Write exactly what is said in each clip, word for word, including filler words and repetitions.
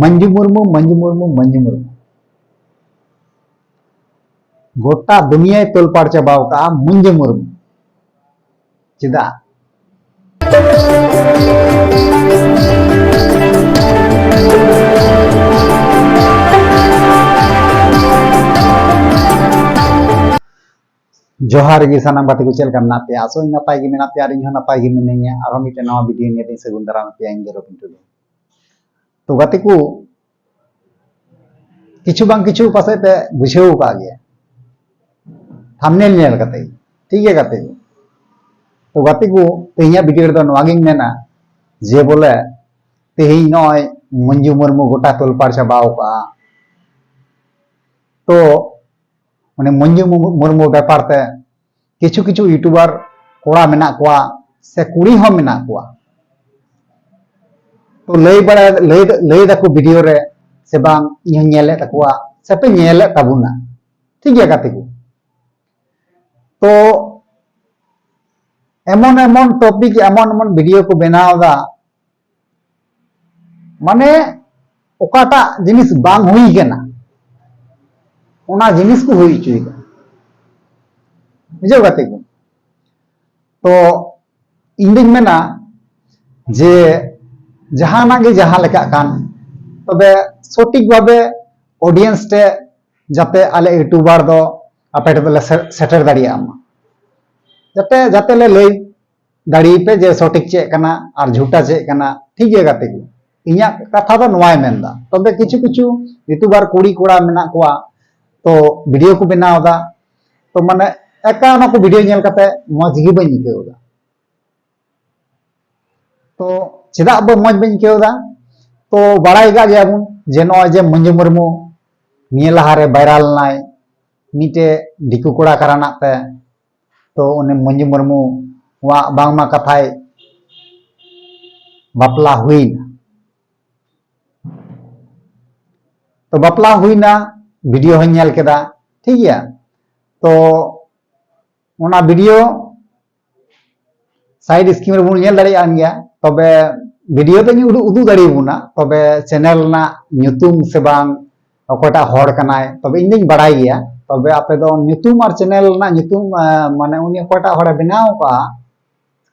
ᱢᱟᱹᱱᱡᱩ ᱢᱩᱨᱢᱩ, ᱢᱟᱹᱱᱡᱩ ᱢᱩᱨᱢᱩ, ᱢᱟᱹᱱᱡᱩ ᱢᱩᱨᱢᱩ᱾ ᱜᱚᱴᱟ ᱫᱩᱱᱤᱭᱟᱹᱭ ᱛᱚᱞᱯᱟᱲ ᱪᱟᱵᱟᱣ ᱠᱟᱜᱼᱟ ᱢᱟᱹᱱᱡᱩ ᱢᱩᱨᱢᱩ᱾ ᱪᱮᱫᱟᱜ? ᱡᱚᱦᱟᱨ ᱜᱮ ᱥᱟᱱᱟᱢ ᱜᱟᱛᱮ ᱠᱚ, ᱪᱮᱫ ᱞᱮᱠᱟ ᱢᱮᱱᱟᱜ ᱯᱮᱭᱟ? ᱟᱥᱚᱜ ᱟᱹᱧ ᱱᱟᱯᱟᱭ ᱜᱮ ᱢᱮᱱᱟᱜ ᱯᱮᱭᱟ ᱟᱨ ᱤᱧ ᱦᱚᱸ ᱱᱟᱯᱟᱭ ᱜᱮ ᱢᱤᱱᱟᱹᱧᱟ᱾ ᱟᱨᱦᱚᱸ ᱢᱤᱫᱴᱮᱱ ᱱᱟᱣᱟ video ᱱᱤᱭᱮ ᱛᱤᱧ ᱥᱟᱹᱜᱩᱱ ᱫᱟᱨᱟᱢ ᱯᱮᱭᱟ ᱤᱧ ᱜᱮ ᱨᱚᱵᱤᱱ ᱴᱩᱰᱩ᱾ ᱛᱚ ᱜᱟᱛᱮ ᱠᱚ, ᱠᱤᱪᱷᱩ ᱵᱟᱝ ᱠᱤᱪᱷᱩ ᱯᱟᱥᱮᱡ ᱯᱮ ᱵᱩᱡᱷᱟᱹᱣ ᱟᱠᱟᱫ ᱜᱮᱭᱟ thumbnail ᱧᱮᱞ ᱠᱟᱛᱮ, ᱴᱷᱤᱠ ᱜᱮᱭᱟ ᱜᱟᱛᱮ ᱠᱚ? ᱛᱚ ᱜᱟᱛᱮ ᱠᱚ, ᱛᱮᱦᱮᱧᱟᱜ video ᱨᱮᱫᱚ ᱱᱚᱣᱟ ᱜᱤᱧ ᱢᱮᱱᱟ ᱡᱮ ᱵᱚᱞᱮ ᱛᱮᱦᱮᱧ ᱱᱚᱜᱼᱚᱭ ᱢᱟᱹᱱᱡᱩ ᱢᱩᱨᱢᱩ ᱜᱚᱴᱟ ᱛᱚᱞᱯᱟᱲ ᱪᱟᱵᱟᱣ ᱠᱟᱜᱼᱟ᱾ ᱛᱚ ᱩᱱᱤ ᱢᱟᱹᱱᱡᱩ ᱢᱩᱨᱢᱩ ᱵᱮᱯᱟᱨ ᱛᱮ ᱠᱤᱪᱷᱩ ᱠᱤᱪᱷᱩ YouTuber ᱠᱚᱲᱟ ᱢᱮᱱᱟᱜ ᱠᱚᱣᱟ ᱥᱮ ᱠᱩᱲᱤ ᱦᱚᱸ ᱢᱮᱱᱟᱜ ᱠᱚᱣᱟ, ᱛᱚ ᱞᱟᱹᱭ ᱵᱟᱲᱟ, ᱞᱟᱹᱭ, ᱞᱟᱹᱭ ᱫᱟᱠᱚ video ᱨᱮ, ᱥᱮ ᱵᱟᱝ ᱤᱧ ᱦᱚᱸᱧ ᱧᱮᱞᱮᱫ ᱛᱟᱠᱚᱣᱟ ᱥᱮ ᱯᱮ ᱧᱮᱞᱮᱫ ᱛᱟᱵᱚᱱᱟ, ᱴᱷᱤᱠ ᱜᱮᱭᱟ ᱜᱟᱛᱮ ᱠᱚ? ᱛᱚ ᱮᱢᱚᱱ ᱮᱢᱚᱱ topic, ᱮᱢᱚᱱ ᱮᱢᱚᱱ video ᱠᱚ ᱵᱮᱱᱟᱣ ᱮᱫᱟ, ᱢᱟᱱᱮ ᱚᱠᱟᱴᱟᱜ ᱡᱤᱱᱤᱥ ᱵᱟᱝ ᱦᱩᱭ ᱠᱟᱱᱟ, ᱚᱱᱟ ᱡᱤᱱᱤᱥ ᱠᱚ ᱦᱩᱭ ᱦᱚᱪᱚᱭᱮᱫᱟ᱾ ᱵᱩᱡᱷᱟᱹᱣ ᱜᱟᱛᱮ ᱠᱚ? ᱛᱚ ᱤᱧ ᱫᱩᱧ ᱢᱮᱱᱟ ᱡᱮ ᱡᱟᱦᱟᱱᱟᱜ ᱜᱮ ᱡᱟᱦᱟᱸ ᱞᱮᱠᱟᱜ ᱠᱟᱱ, ᱛᱚᱵᱮ ᱥᱚᱴᱷᱤᱠ ᱵᱷᱟᱵᱮ audience ᱴᱷᱮᱱ ᱡᱟᱛᱮ ᱟᱞᱮ YouTuber ᱫᱚ ᱟᱯᱮ ᱴᱷᱮᱱ ᱞᱮ ᱥᱮ-, ᱥᱮᱴᱮᱨ ᱫᱟᱲᱮᱭᱟᱜ ᱢᱟ, ᱡᱟᱛᱮ, ᱡᱟᱛᱮ ᱞᱮ ᱞᱟᱹᱭ ᱫᱟᱲᱮᱭᱟᱯᱮ ᱡᱮ ᱥᱚᱴᱷᱤᱠ ᱪᱮᱫ ᱠᱟᱱᱟ ᱟᱨ ᱡᱷᱩᱴᱟ ᱪᱮᱫ ᱠᱟᱱᱟ, ᱴᱷᱤᱠ ᱜᱮᱭᱟ ᱜᱟᱛᱮ ᱠᱚ? ᱤᱧᱟᱹᱜ ᱠᱟᱛᱷᱟ ᱫᱚ ᱱᱚᱣᱟᱭ ᱢᱮᱱᱫᱟ᱾ ᱛᱚᱵᱮ ᱠᱤᱪᱷᱩ ᱠᱤᱪᱷᱩ YouTuber ᱠᱩᱲᱤ ᱠᱚᱲᱟ ᱢᱮᱱᱟᱜ ᱠᱚᱣᱟ, ᱛᱚ video ᱠᱚ ᱵᱮᱱᱟᱣ ᱮᱫᱟ, ᱛᱚ ᱢᱟᱱᱮ ᱮᱠᱟ ᱚᱱᱟ ᱠᱚ video ᱧᱮᱞ ᱠᱟᱛᱮ ᱢᱚᱡᱽ ᱜᱮ ᱵᱟᱹᱧ ᱟᱹᱭᱠᱟᱹᱣ ᱮᱫᱟ᱾ ᱛᱚ ᱪᱮᱫᱟᱜ ᱵᱚ ᱢᱚᱡᱽ ᱵᱟᱹᱧ ᱟᱹᱭᱠᱟᱹᱣ ᱮᱫᱟ? ᱛᱚ ᱵᱟᱲᱟᱭ ᱠᱟᱜ ᱜᱮᱭᱟᱵᱚᱱ ᱡᱮ ᱱᱚᱜᱼᱚᱭ ᱡᱮ ᱢᱟᱹᱱᱡᱩ ᱢᱩᱨᱢᱩ ᱱᱤᱭᱟᱹ ᱞᱟᱦᱟᱨᱮ viral ᱞᱮᱱᱟᱭ ᱢᱤᱫᱴᱮᱡ ᱫᱤᱠᱩ ᱠᱚᱲᱟ ᱠᱟᱨᱟᱱᱟᱜ ᱛᱮ, ᱛᱚ ᱩᱱᱤ ᱢᱟᱹᱱᱡᱩ ᱢᱩᱨᱢᱩᱣᱟᱜ ᱵᱟᱝᱢᱟ ᱠᱟᱛᱷᱟᱭ ᱵᱟᱯᱞᱟ ᱦᱩᱭᱱᱟ᱾ ᱛᱚ ᱵᱟᱯᱞᱟ ᱦᱩᱭᱱᱟ, video ᱦᱚᱸᱧ ᱧᱮᱞ ᱠᱮᱫᱟ, ᱴᱷᱤᱠ ᱜᱮᱭᱟ᱾ ᱛᱚ ᱚᱱᱟ video side screen ᱨᱮᱵᱚᱱ ᱧᱮᱞ ᱫᱟᱲᱮᱭᱟᱜ ᱠᱟᱱ ᱜᱮᱭᱟ᱾ ᱛᱚᱵᱮ ᱵᱷᱤᱰᱤᱭᱳ ᱫᱚᱧ ᱩᱫᱩᱜ ᱩᱫᱩᱜ ᱫᱟᱲᱮᱭᱟᱵᱚᱱᱟ, ᱛᱚᱵᱮ ᱪᱮᱱᱮᱞ ᱨᱮᱱᱟᱜ ᱧᱩᱛᱩᱢ ᱥᱮ ᱵᱟᱝ, ᱚᱠᱚᱭᱴᱟᱜ ᱦᱚᱲ ᱠᱟᱱᱟᱭ, ᱛᱚᱵᱮ ᱤᱧ ᱫᱚᱧ ᱵᱟᱲᱟᱭ ᱜᱮᱭᱟ᱾ ᱛᱚᱵᱮ ᱟᱯᱮ ᱫᱚ ᱧᱩᱛᱩᱢ ᱟᱨ ᱪᱮᱱᱮᱞ ᱨᱮᱱᱟᱜ ᱧᱩᱛᱩᱢ, ᱟᱸ, ᱢᱟᱱᱮ ᱩᱱᱤ ᱚᱠᱚᱭᱴᱟᱜ ᱦᱚᱲᱮ ᱵᱮᱱᱟᱣ ᱠᱟᱜᱼᱟ,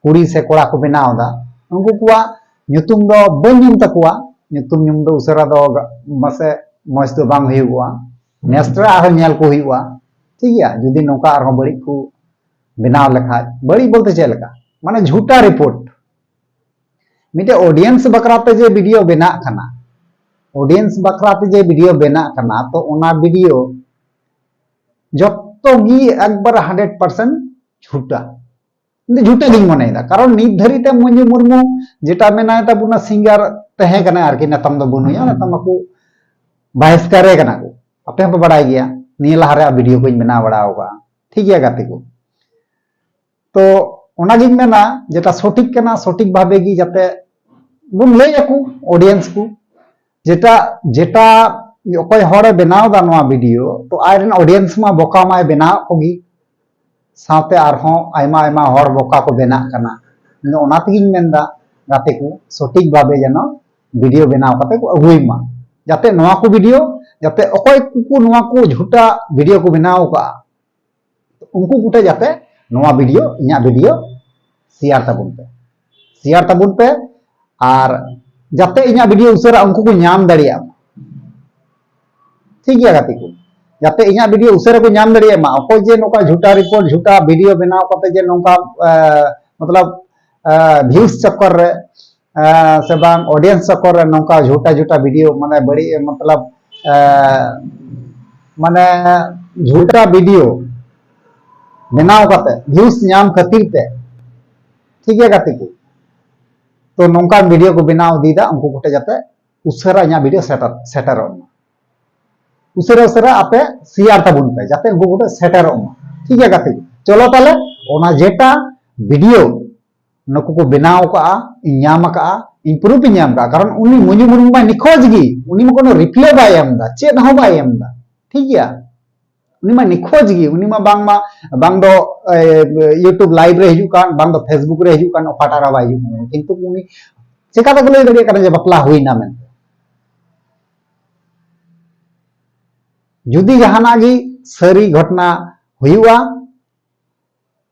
ᱠᱩᱲᱤ ᱥᱮ ᱠᱚᱲᱟ ᱠᱚ ᱵᱮᱱᱟᱣ ᱮᱫᱟ, ᱩᱱᱠᱩ ᱠᱚᱣᱟᱜ ᱧᱩᱛᱩᱢ ᱫᱚ ᱵᱟᱹᱧ ᱧᱩᱢ ᱛᱟᱠᱚᱣᱟ᱾ ᱧᱩᱛᱩᱢ ᱧᱩᱢ ᱫᱚ ᱩᱥᱟᱹᱨᱟ ᱫᱚ ᱜᱟ-, ᱢᱟᱥᱮ ᱢᱚᱡᱽ ᱫᱚ ᱵᱟᱝ ᱦᱩᱭᱩᱜᱚᱜᱼᱟ᱾ ᱱᱮᱠᱥᱴ ᱨᱮ ᱟᱨᱦᱚᱸ ᱧᱮᱞ ᱠᱚ ᱦᱩᱭᱩᱜᱼᱟ, ᱴᱷᱤᱠ ᱜᱮᱭᱟ? ᱡᱩᱫᱤ ᱱᱚᱝᱠᱟ ᱟᱨᱦᱚᱸ ᱵᱟᱹᱲᱤᱡ ᱠᱚ ᱵᱮᱱᱟᱣ ᱞᱮᱠᱷᱟᱡ, ᱵᱟᱹᱲᱤᱡ ᱵᱚᱞᱛᱮ ᱪᱮᱫ ᱞᱮᱠᱟ? ᱢᱟᱱᱮ ᱡᱷᱩᱴᱟ ᱨᱤᱯᱳᱨᱴ, ᱢᱤᱫᱴᱮᱡ ᱚᱰᱤᱭᱮᱱᱥ ᱵᱟᱠᱷᱨᱟ ᱛᱮ ᱡᱮ ᱵᱷᱤᱰᱤᱭᱳ ᱵᱮᱱᱟᱜ ᱠᱟᱱᱟ, ᱚᱰᱤᱭᱮᱱᱥ ᱵᱟᱠᱷᱨᱟ ᱛᱮ ᱡᱮ ᱵᱷᱤᱰᱤᱭᱳ ᱵᱮᱱᱟᱜ ᱠᱟᱱᱟ, ᱛᱚ ᱚᱱᱟ ᱵᱷᱤᱰᱤᱭᱳ ᱡᱚᱛᱚ ᱜᱮ ᱮᱠᱵᱟᱨ ᱦᱟᱱᱰᱨᱮᱰ ᱯᱟᱨᱥᱮᱱᱴ ᱡᱷᱩᱴᱟ᱾ ᱤᱧ ᱫᱚ ᱡᱷᱩᱴᱟ ᱜᱤᱧ ᱢᱚᱱᱮᱭᱮᱫᱟ, ᱠᱟᱨᱚᱱ ᱱᱤᱛ ᱫᱷᱟᱹᱨᱤᱡ ᱛᱮ ᱢᱚᱧᱡᱩ ᱢᱩᱨᱢᱩ ᱡᱮᱴᱟ ᱢᱮᱱᱟᱭ ᱛᱟᱵᱚᱱᱟ, ᱥᱤᱝᱜᱟᱨ ᱛᱟᱦᱮᱸ ᱠᱟᱱᱟᱭ ᱟᱨᱠᱤ, ᱱᱤᱛᱚᱝ ᱫᱚ ᱵᱟᱹᱱᱩᱭᱟ, ᱱᱤᱛᱚᱝ ᱢᱟᱠᱚ ᱵᱟᱦᱤᱥᱠᱟᱨᱮ ᱠᱟᱱᱟ ᱠᱚ᱾ ᱟᱯᱮ ᱦᱚᱸᱯᱮ ᱵᱟᱲᱟᱭ ᱜᱮᱭᱟ, ᱱᱤᱭᱟᱹ ᱞᱟᱦᱟ ᱨᱮᱭᱟᱜ ᱵᱷᱤᱰᱤᱭᱳ ᱠᱚᱧ ᱵᱮᱱᱟᱣ ᱵᱟᱲᱟ ᱟᱠᱟᱫᱼᱟ, ᱴᱷᱤᱠ ᱜᱮᱭᱟ ᱜᱟᱛᱮ ᱠᱚ? ᱛᱚ ᱚᱱᱟᱜᱤᱧ ᱢᱮᱱᱟ, ᱡᱮᱴᱟ ᱥᱚᱴᱷᱤᱠ ᱠᱟᱱᱟ, ᱥᱚᱴᱷᱤᱠ ᱵᱷᱟᱵᱮ ᱜᱮ ᱡᱟᱛᱮ ᱵᱚᱱ ᱞᱟᱹᱭ ᱟᱠᱚ ᱚᱰᱤᱭᱮᱱᱥ ᱠᱚ, ᱡᱮᱴᱟ, ᱡᱮᱴᱟ ᱚᱠᱚᱭ ᱦᱚᱲᱮ ᱵᱮᱱᱟᱣ ᱮᱫᱟ ᱱᱚᱣᱟ ᱵᱷᱤᱰᱤᱭᱳ, ᱛᱚ ᱟᱡ ᱨᱮᱱ ᱚᱰᱤᱭᱮᱱᱥ ᱢᱟ ᱵᱚᱠᱟ ᱢᱟᱭ ᱵᱮᱱᱟᱣ ᱠᱚᱜᱮ, ᱥᱟᱶᱛᱮ ᱟᱨᱦᱚᱸ ᱟᱭᱢᱟ ᱟᱭᱢᱟ ᱦᱚᱲ ᱵᱚᱠᱟ ᱠᱚ ᱵᱮᱱᱟᱜ ᱠᱟᱱᱟ᱾ ᱤᱧ ᱫᱚ ᱚᱱᱟ ᱛᱮᱜᱤᱧ ᱢᱮᱱᱫᱟ, ᱜᱟᱛᱮ ᱠᱚ ᱥᱚᱴᱷᱤᱠ ᱵᱷᱟᱵᱮ ᱡᱮᱱᱚ ᱵᱷᱤᱰᱤᱭᱳ ᱵᱮᱱᱟᱣ ᱠᱟᱛᱮ ᱠᱚ ᱟᱹᱜᱩᱭ ᱢᱟ, ᱡᱟᱛᱮ ᱱᱚᱣᱟ ᱠᱚ ᱵᱷᱤᱰᱤᱭᱳ, ᱡᱟᱛᱮ ᱚᱠᱚᱭ ᱠᱚ ᱱᱚᱣᱟ ᱠᱚ ᱡᱷᱩᱴᱟ ᱵᱷᱤᱰᱤᱭᱳ ᱠᱚ ᱵᱮᱱᱟᱣ ᱠᱟᱜᱼᱟ, ᱩᱱᱠᱩ ᱠᱚᱴᱷᱮᱱ ᱡᱟᱛᱮ ᱱᱚᱣᱟ ᱵᱷᱤᱰᱤᱭᱳ, ᱤᱧᱟᱹᱜ ᱵᱷᱤᱰᱤᱭᱳ ᱥᱮᱭᱟᱨ ᱛᱟᱵᱚᱱ ᱯᱮ, ᱥᱮᱭᱟᱨ ᱛᱟᱵᱚᱱ ᱯᱮ᱾ ᱟᱨ ᱡᱟᱛᱮ ᱤᱧᱟᱹᱜ ᱵᱷᱤᱰᱤᱭᱳ ᱩᱥᱟᱹᱨᱟ ᱩᱱᱠᱩ ᱠᱚ ᱧᱟᱢ ᱫᱟᱲᱮᱭᱟᱜ ᱢᱟ, ᱴᱷᱤᱠ ᱜᱮᱭᱟ ᱜᱟᱛᱮ ᱠᱚ? ᱡᱟᱛᱮ ᱤᱧᱟᱹᱜ ᱵᱷᱤᱰᱤᱭᱳ ᱩᱥᱟᱹᱨᱟ ᱠᱚ ᱧᱟᱢ ᱫᱟᱲᱮᱭᱟᱜ ᱢᱟ᱾ ᱚᱠᱚᱭ ᱡᱮ ᱱᱚᱝᱠᱟ ᱡᱷᱩᱴᱟ ᱨᱤᱯᱳᱨᱴ, ᱡᱷᱩᱴᱟ ᱵᱷᱤᱰᱤᱭᱳ ᱵᱮᱱᱟᱣ ᱠᱟᱛᱮ ᱡᱮ ᱱᱚᱝᱠᱟ, ᱟᱸ, ᱢᱚᱛᱞᱚᱵ, ᱟᱸ, ᱵᱷᱤᱭᱩᱡᱽ ᱪᱚᱠᱠᱚᱨ ᱨᱮ, ᱟᱸ, ᱥᱮ ᱵᱟᱝ ᱚᱰᱤᱭᱮᱱᱥ ᱪᱚᱠᱠᱚᱨ ᱨᱮ ᱱᱚᱝᱠᱟ ᱡᱷᱩᱴᱟ ᱡᱷᱩᱴᱟ ᱵᱷᱤᱰᱤᱭᱳ, ᱢᱟᱱᱮ ᱵᱟᱹᱲᱤᱡ, ᱢᱚᱛᱞᱚᱵ, ᱟᱸ, ᱢᱟᱱᱮ ᱡᱷᱩᱴᱟ ᱵᱷᱤᱰᱤᱭᱳ ᱵᱮᱱᱟᱣ ᱠᱟᱛᱮ ᱵᱷᱤᱭᱩᱡᱽ ᱧᱟᱢ ᱠᱷᱟᱹᱛᱤᱨ ᱛᱮ, ᱴᱷᱤᱠ ᱜᱮᱭᱟ ᱜᱟᱛᱮ ᱠᱚ? ᱛᱚ ᱱᱚᱝᱠᱟᱱ ᱵᱷᱤᱰᱤᱭᱳ ᱠᱚ ᱵᱮᱱᱟᱣ ᱤᱫᱤᱭᱮᱫᱟ, ᱩᱱᱠᱩ ᱠᱚᱴᱷᱮᱱ ᱡᱟᱛᱮ ᱩᱥᱟᱹᱨᱟ ᱤᱧᱟᱹᱜ ᱵᱷᱤᱰᱤᱭᱳ ᱥᱮᱴᱮᱨ, ᱥᱮᱴᱮᱨᱚᱜ ᱢᱟ᱾ ᱩᱥᱟᱹᱨᱟ ᱩᱥᱟᱹᱨᱟ ᱟᱯᱮ ᱥᱮᱭᱟᱨ ᱛᱟᱵᱚᱱ ᱯᱮ, ᱡᱟᱛᱮ ᱩᱱᱠᱩ ᱠᱚᱴᱷᱮᱱ ᱥᱮᱴᱮᱨᱚᱜ ᱢᱟ᱾ ᱴᱷᱤᱠ ᱜᱮᱭᱟ ᱜᱟᱛᱮ ᱠᱚ? ᱪᱚᱞᱚ ᱛᱟᱦᱞᱮ ᱚᱱᱟ ᱡᱮᱴᱟ ᱵᱷᱤᱰᱤᱭᱳ ᱱᱩᱠᱩ ᱠᱚ ᱵᱮᱱᱟᱣ ᱠᱟᱜᱼᱟ, ᱤᱧ ᱧᱟᱢ ᱟᱠᱟᱜᱼᱟ, ᱤᱧ ᱯᱨᱩᱯ ᱤᱧ ᱧᱟᱢ ᱠᱟᱜᱼᱟ, ᱠᱟᱨᱚᱱ ᱩᱱᱤ ᱢᱚᱧᱡᱩ ᱢᱩᱨᱢᱩ ᱢᱟ ᱱᱤᱠᱷᱳᱡᱽ ᱜᱮ, ᱩᱱᱤ ᱢᱟ ᱠᱳᱱᱳ ᱨᱤᱯᱞᱟᱭ ᱵᱟᱭ ᱮᱢ ᱮᱫᱟ, ᱪᱮᱫ ᱦᱚᱸ ᱵᱟᱭ ᱮᱢ ᱮᱫᱟ, ᱴᱷᱤᱠ ᱜᱮᱭᱟ? ᱩᱱᱤ ᱢᱟ ᱱᱤᱠᱷᱳᱡᱽ ᱜᱮ, ᱩᱱᱤ ᱢᱟ ᱵᱟᱝᱢᱟ, ᱵᱟᱝ ᱫᱚ, ᱮ, YouTube ᱞᱟᱭᱤᱵᱷ ᱨᱮ ᱦᱤᱡᱩᱜ ᱠᱟᱱ, ᱵᱟᱝ ᱫᱚ Facebook ᱨᱮ ᱦᱤᱡᱩᱜ ᱠᱟᱱ, ᱚᱠᱟᱴᱟᱜ ᱨᱮ ᱵᱟᱭ ᱦᱤᱡᱩᱜ ᱠᱟᱱᱟ, ᱠᱤᱱᱛᱩ ᱩᱱᱤ ᱪᱮᱠᱟᱛᱮᱠᱚ ᱞᱟᱹᱭ ᱫᱟᱲᱮᱭᱟᱜ ᱠᱟᱱᱟ ᱡᱮ ᱵᱟᱯᱞᱟ ᱦᱩᱭᱱᱟ ᱢᱮᱱᱛᱮ? ᱡᱩᱫᱤ ᱡᱟᱦᱟᱱᱟᱜ ᱜᱮ ᱥᱟᱹᱨᱤ ᱜᱷᱚᱴᱚᱱᱟ ᱦᱩᱭᱩᱜᱼᱟ,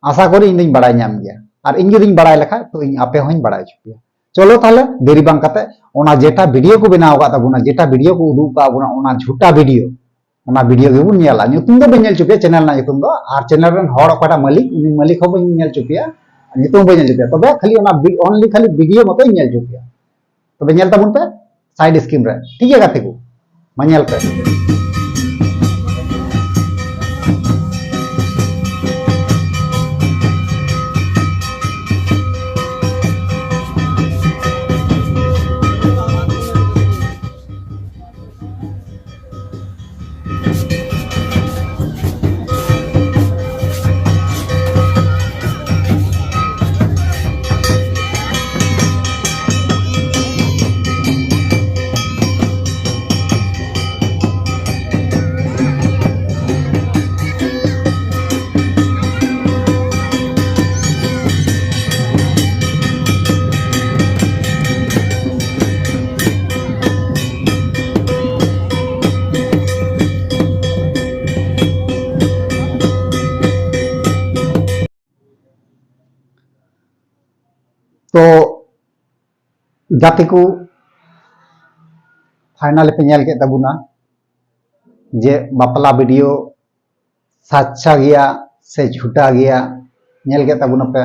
ᱟᱥᱟ ᱠᱚᱨᱤ ᱤᱧ ᱫᱚᱧ ᱵᱟᱲᱟᱭ ᱧᱟᱢ ᱜᱮᱭᱟ, ᱟᱨ ᱤᱧ ᱡᱩᱫᱤᱧ ᱵᱟᱲᱟᱭ ᱞᱮᱠᱷᱟᱡ ᱛᱚ ᱤᱧ ᱟᱯᱮ ᱦᱚᱸᱧ ᱵᱟᱲᱟᱭ ᱦᱚᱪᱚ ᱯᱮᱭᱟ᱾ ᱪᱚᱞᱚ ᱛᱟᱦᱞᱮ ᱫᱮᱨᱤ ᱵᱟᱝ ᱠᱟᱛᱮ ᱚᱱᱟ ᱡᱮᱴᱟ ᱵᱷᱤᱰᱤᱭᱳ ᱠᱚ ᱵᱮᱱᱟᱣ ᱟᱠᱟᱫ ᱛᱟᱵᱚᱱᱟ, ᱡᱮᱴᱟ ᱵᱷᱤᱰᱤᱭᱳ ᱠᱚ ᱩᱫᱩᱜ ᱟᱠᱟᱫ ᱵᱚᱱᱟ, ᱚᱱᱟ ᱡᱷᱩᱴᱟ ᱵᱷᱤᱰᱤᱭᱳ, ᱚᱱᱟ ᱵᱷᱤᱰᱤᱭᱳ ᱜᱮᱵᱚᱱ ᱧᱮᱞᱟ᱾ ᱧᱩᱛᱩᱢ ᱫᱚ ᱵᱟᱹᱧ ᱧᱮᱞ ᱦᱚᱪᱚ ᱯᱮᱭᱟ, ᱪᱮᱱᱮᱞ ᱨᱮᱱᱟᱜ ᱧᱩᱛᱩᱢ ᱫᱚ, ᱟᱨ ᱪᱮᱱᱮᱞ ᱨᱮᱱ ᱦᱚᱲ ᱚᱠᱚᱭᱴᱟᱜ ᱢᱟᱹᱞᱤᱠ, ᱩᱱᱤ ᱢᱟᱹᱞᱤᱠ ᱦᱚᱸ ᱵᱟᱹᱧ ᱧᱮᱞ ᱦᱚᱪᱚ ᱯᱮᱭᱟ, ᱧᱩᱛᱩᱢ ᱵᱟᱹᱧ ᱧᱮᱞ ᱦᱚᱪᱚ ᱯᱮᱭᱟ, ᱛᱚᱵᱮ ᱠᱷᱟᱹᱞᱤ ᱚᱱᱟ ᱵᱷᱤ-, ᱚᱱᱞᱤ ᱠᱷᱟᱹᱞᱤ ᱵᱷᱤᱰᱤᱭᱳ ᱢᱚᱛᱚᱧ ᱧᱮᱞ ᱦᱚᱪᱚ ᱯᱮᱭᱟ᱾ ᱛᱚᱵᱮ ᱧᱮᱞ ᱛᱟᱵᱚᱱ ᱯᱮ ᱥᱟᱭᱤᱰ ᱥᱠᱨᱤᱱ ᱨᱮ, ᱴᱷᱤᱠ ᱜᱮᱭᱟ ᱜᱟᱛᱮ ᱠᱚ? ᱢᱟ ᱧᱮᱞ ᱯᱮ᱾ ᱛᱚ ᱜᱟᱛᱮ ᱠᱚ, ᱯᱷᱟᱭᱱᱟᱞᱤ ᱯᱮ ᱧᱮᱞ ᱠᱮᱫ ᱛᱟᱵᱚᱱᱟ ᱡᱮ ᱵᱟᱯᱞᱟ ᱵᱷᱤᱰᱤᱭᱳ ᱥᱟᱪᱪᱟ ᱜᱮᱭᱟ ᱥᱮ ᱡᱷᱩᱴᱟ ᱜᱮᱭᱟ, ᱧᱮᱞ ᱠᱮᱫ ᱛᱟᱵᱚᱱᱟᱯᱮ᱾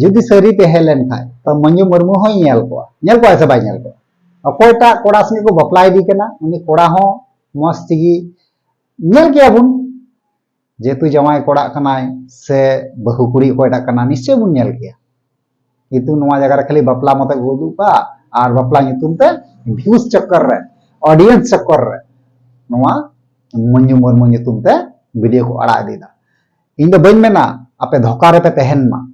ᱡᱩᱫᱤ ᱥᱟᱹᱨᱤ ᱛᱟᱦᱮᱸ ᱞᱮᱱ ᱠᱷᱟᱡ, ᱛᱚ ᱢᱚᱧᱡᱩ ᱢᱩᱨᱢᱩ ᱦᱚᱸᱭ ᱧᱮᱞ ᱠᱚᱣᱟ, ᱧᱮᱞ ᱠᱚᱣᱟᱭ ᱥᱮ ᱵᱟᱭ ᱧᱮᱞ ᱠᱚᱣᱟ? ᱚᱠᱚᱭᱴᱟᱜ ᱠᱚᱲᱟ ᱥᱚᱸᱜᱮ ᱠᱚ ᱵᱟᱯᱞᱟ ᱤᱫᱤ ᱠᱟᱱᱟ, ᱩᱱᱤ ᱠᱚᱲᱟ ᱦᱚᱸ ᱢᱚᱸᱡᱽ ᱛᱮᱜᱮ ᱧᱮᱞ ᱠᱮᱭᱟ ᱵᱚᱱ᱾ ᱡᱮᱦᱮᱛᱩ ᱡᱟᱶᱟᱭ ᱠᱚᱲᱟ ᱠᱟᱱᱟᱭ ᱥᱮ ᱵᱟᱹᱦᱩ ᱠᱩᱲᱤ ᱚᱠᱚᱭᱴᱟᱜ ᱠᱟᱱᱟ, ᱱᱤᱥᱪᱚᱭ ᱵᱚᱱ ᱧᱮᱞ ᱠᱮᱭᱟ᱾ ᱠᱤᱱᱛᱩ ᱱᱚᱣᱟ ᱡᱟᱭᱜᱟ ᱨᱮ ᱠᱷᱟᱹᱞᱤ ᱵᱟᱯᱞᱟ ᱢᱚᱛᱚ ᱠᱚ ᱩᱫᱩᱜ ᱠᱟᱜᱼᱟ, ᱟᱨ ᱵᱟᱯᱞᱟ ᱧᱩᱛᱩᱢ ᱛᱮ views ᱪᱚᱠᱠᱚᱨ ᱨᱮ, audience ᱪᱚᱠᱠᱚᱨ ᱨᱮ ᱱᱚᱣᱟ ᱢᱚᱧᱡᱩ ᱢᱩᱨᱢᱩ ᱧᱩᱛᱩᱢ ᱛᱮ ᱵᱷᱤᱰᱤᱭᱳ ᱠᱚ ᱟᱲᱟᱜ ᱤᱫᱤᱭᱮᱫᱟ᱾ ᱤᱧ ᱫᱚ ᱵᱟᱹᱧ ᱢᱮᱱᱟ ᱟᱯᱮ ᱫᱷᱳᱠᱟ ᱨᱮᱯᱮ ᱛᱟᱦᱮᱱ ᱢᱟ,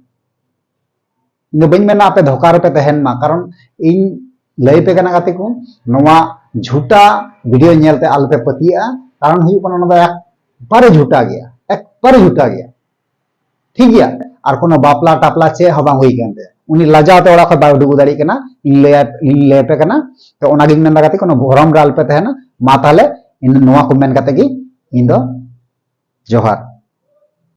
ᱤᱧ ᱫᱚ ᱵᱟᱹᱧ ᱢᱮᱱᱟ ᱟᱯᱮ ᱫᱷᱳᱠᱟ ᱨᱮᱯᱮ ᱛᱟᱦᱮᱱ ᱢᱟ, ᱠᱟᱨᱚᱱ ᱤᱧ ᱞᱟᱹᱭ ᱯᱮ ᱠᱟᱱᱟ ᱜᱟᱛᱮ ᱠᱚ, ᱱᱚᱣᱟ ᱡᱷᱩᱴᱟ ᱵᱷᱤᱰᱤᱭᱳ ᱧᱮᱞᱛᱮ ᱟᱞᱚᱯᱮ ᱯᱟᱹᱛᱭᱟᱹᱜᱼᱟ᱾ ᱠᱟᱨᱚᱱ ᱦᱩᱭᱩᱜ ᱠᱟᱱᱟ, ᱚᱱᱟ ᱫᱚ ᱮᱠᱵᱟᱨᱮ ᱡᱷᱩᱴᱟ ᱜᱮᱭᱟ, ᱮᱠᱵᱟᱨᱮ ᱡᱷᱩᱴᱟ ᱜᱮᱭᱟ, ᱴᱷᱤᱠ ᱜᱮᱭᱟ? ᱟᱨ ᱠᱳᱱᱳ ᱵᱟᱯᱞᱟ ᱴᱟᱯᱞᱟ ᱪᱮᱫ ᱦᱚᱸ ᱵᱟᱝ ᱦᱩᱭ ᱠᱟᱱ ᱛᱟᱭᱟ᱾ ᱩᱱᱤ ᱞᱟᱡᱟᱣ ᱛᱮ ᱚᱲᱟᱜ ᱠᱷᱚᱱ ᱵᱟᱭ ᱩᱰᱩᱠ ᱫᱟᱲᱮᱭᱟᱜ ᱠᱟᱱᱟ᱾ ᱤᱧ ᱞᱟᱹᱭᱟ, ᱤᱧ ᱞᱟᱹᱭ ᱟᱯᱮ ᱠᱟᱱᱟ᱾ ᱛᱚ ᱚᱱᱟᱜᱤᱧ ᱢᱮᱱᱫᱟ ᱜᱟᱛᱮ ᱠᱚ, ᱱᱚᱣᱟ ᱵᱷᱚᱨᱚᱢ ᱨᱮ ᱟᱞᱚᱯᱮ ᱛᱟᱦᱮᱱᱟ᱾ ᱢᱟ ᱛᱟᱦᱞᱮ ᱤᱧ ᱱᱚᱣᱟ ᱠᱚ ᱢᱮᱱ ᱠᱟᱛᱮ ᱜᱮ ᱤᱧ ᱫᱚ ᱡᱚᱦᱟᱨ᱾